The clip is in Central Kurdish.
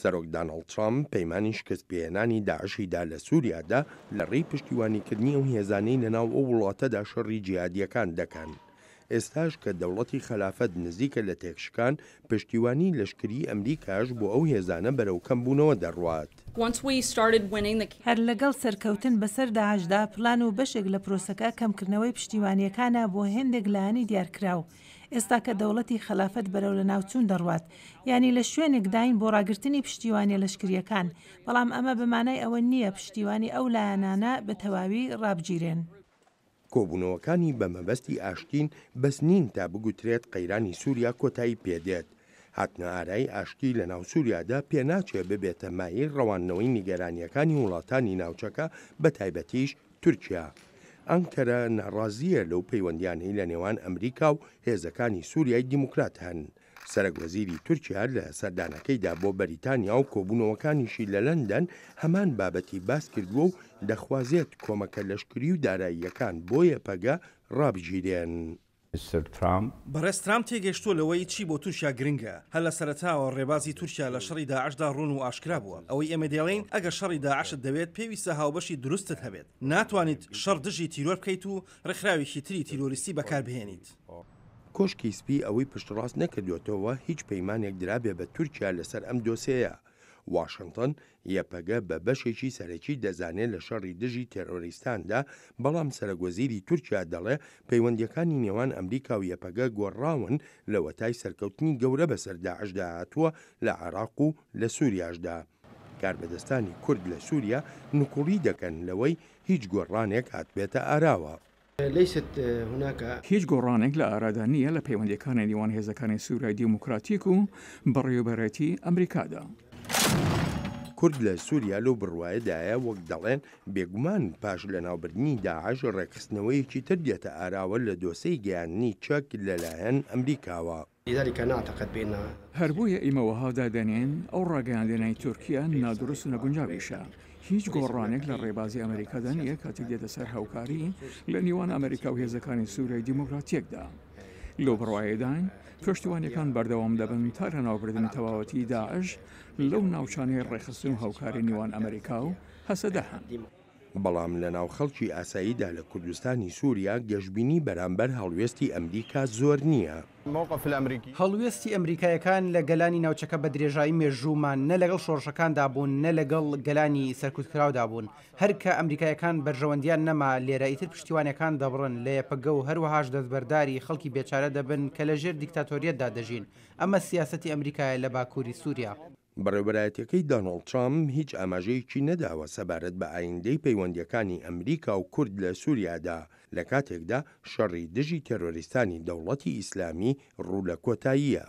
سەرۆک دانۆڵد ترامپ پەیمانی شکستپێهێنانی داعشی دا لە سوریادا لە ڕێی پشتیوانیکردنی ئەو هێزانەی لە ناو ئەو وڵاتەدا شەڕی جیهادییەکان دەکەن. ئێستاش کە دەوڵەتی خەلافەت نزیکە لە تێکشکان، پشتیوانی لەشکریی ئەمریکاش بۆ ئەو هێزانە بەرەو کەمبوونەوە دەڕوات. هەر لەگەڵ سەرکەوتن بەسەر داعشدا، پلان و بەشێک لە پرۆسەکە کەمکردنەوەی پشتیوانییەکانە بۆ هێندێک لایەنی دیارکراو. ئێستا کە دەوڵەتی خەلافەت بەرەو لەناوچوون دەڕوات، یانی لە شوێنێکداین بۆ ڕاگرتنی پشتیوانییە لەشکرییەکان، بەڵام ئەمە بە مانای ئەوە نییە پشتیوانی ئەو لایەنانە بە تەواوی ڕابگیرێن. کۆبوونەوەکانی بە مەبەستی ئاشتین بەس نین تا بگوترێت قەیرانی سووریا کۆتایی پێدێت. هاتنەئارای ئاشتی لەناو سووریادا پێناچێ ببێتە مایەی ڕەواندنەوەی نیگەرانییەکانی وڵاتانی ناوچەکە بەتایبەتیش تورکیا. ئەنکەرە ناڕازییە لەو پەیوەندییانەی لە نێوان ئەمریکا و هێزەکانی سووریای دیموکرات هەن. سەرەک وەزیری تورکیا لە سەردانەکەیدا بۆ بەریتانیا و کۆبوونەوەکانیشی لە لەندەن هەمان بابەتی باس کردووە و دەخوازێت کۆمەکە لەشکری و داراییەکان بۆ یەپەگە ڕابگیرێن. میستەر ترامپ. بەڕێز ترامپ تێگەیشتووە لەوەی چی بۆ تورکیا گرنگە. هەر لە سەرەتاوە ڕێبازی تورکیا لە شەڕی داعشدا ڕوون و ئاشکرا بووە. ئەوەی ئێمە دەیڵێین، ئەگەر شەڕی داعشت دەوێت، پێویستە هاوبەشی دروستت هەبێت. ناتوانیت شەڕ دژی تیرۆر بکەیت و ڕێکخراوێکی تری تیرۆریستی بەکاربهێنیت. کۆشکی سپی ئەوەی پشتڕاست نەکردووەتەوە هیچ پەیمانێک درابێ بە تورکیا لەسەر ئەم دۆسێیە. واشنتن یەپەگە بە بەشێکی سەرەکی دەزانێ لە شەڕی دژی تێرۆریستاندا، بەڵام سەرەکوەزیری تورکیا دەڵێ پەیوەندییەکانی نێوان ئەمریکا و یەپەگە گۆڕاون لەوەتای سەرکەوتنی گەورە بەسەر داعشدا هاتووە لە عێراق و لە سوریاشدا. کاربەدەستانی کورد لە سوریا نکوڵی دەکەن لەوەی هیچ گۆڕانێک هاتبێتە ئاراوە. لیست هناک. هیچ گۆڕانێک لە ئارادا نییە لە پەیوەندییەکانی نێوان هێزەکانی سوریای دیموکراتیک و بەڕێوەبەرایەتی ئەمریکادا. کورد لە سوریا لەو بڕوایەدایە وەک دەڵێن بێگومان پاش لەناوبردنی داعش ڕێکخستنەوەیەکی تر دێتە ئاراوە لە دۆسێی گەیاندنی چەک لەلایەن ئەمریکاوە. لذلک نعتقد بان. هەر بۆیە ئیمە وەها دادەنێن ئەو ڕاگەیاندنەی تورکیا نادروست و نەگونجاویشە. هیچ گۆڕانێک لە ڕێبازی ئەمریکادا نییە کاتێک دێتە سەر هاوکاری لە نیوان ئەمریکا و هێزەکانی سوریای دیموکراتیەکدا. لەو بڕوایەداین پشتیوانیەکان بەردەوام دەبن تا لەناوبردنی تەواوەتی داعش لەو ناوچانەی ڕێکخستن و هاوکاری نیوان ئەمریکا و هەسەدە هەن. بەڵام لەناو خەڵکی ئاساییدا لە کوردستانی سووریا گەشبینی بەرامبەر هەڵوێستی ئەمریکا زۆر نییە. هەڵوێستی ئەمریکایەکان لە گەلانی ناوچەکە بە درێژایی مێژوومان نە لەگەڵ شۆڕشەکاندا بوون نە لەگەڵ گەلانی سەرکوتکراودا بوون. هەر کە ئەمریکایەکان بەرژەوەندیان نەما لێرە ئیتر پشتیوانەکان دەبڕن لە یەپەگە و هەروەهاش دەستبەرداری خەڵکی بێچارە دەبن کە لە ژێر دیکتاتۆریەتدا دەژین. ئەمە سیاسەتی ئەمریکایە لە باکووری سووریا. بەڕێوبەرایەتیەکەی دانۆڵد ترامپ هیچ ئاماژەیەکی نەداوە سەبارەت بە ئایندەی پەیوەندیەکانی ئەمریکا و کورد لە سوریادا، لە کاتێکدا شەڕی دژی تێرۆریستانی دەوڵەتی ئیسلامی ڕوو لە کۆتاییە.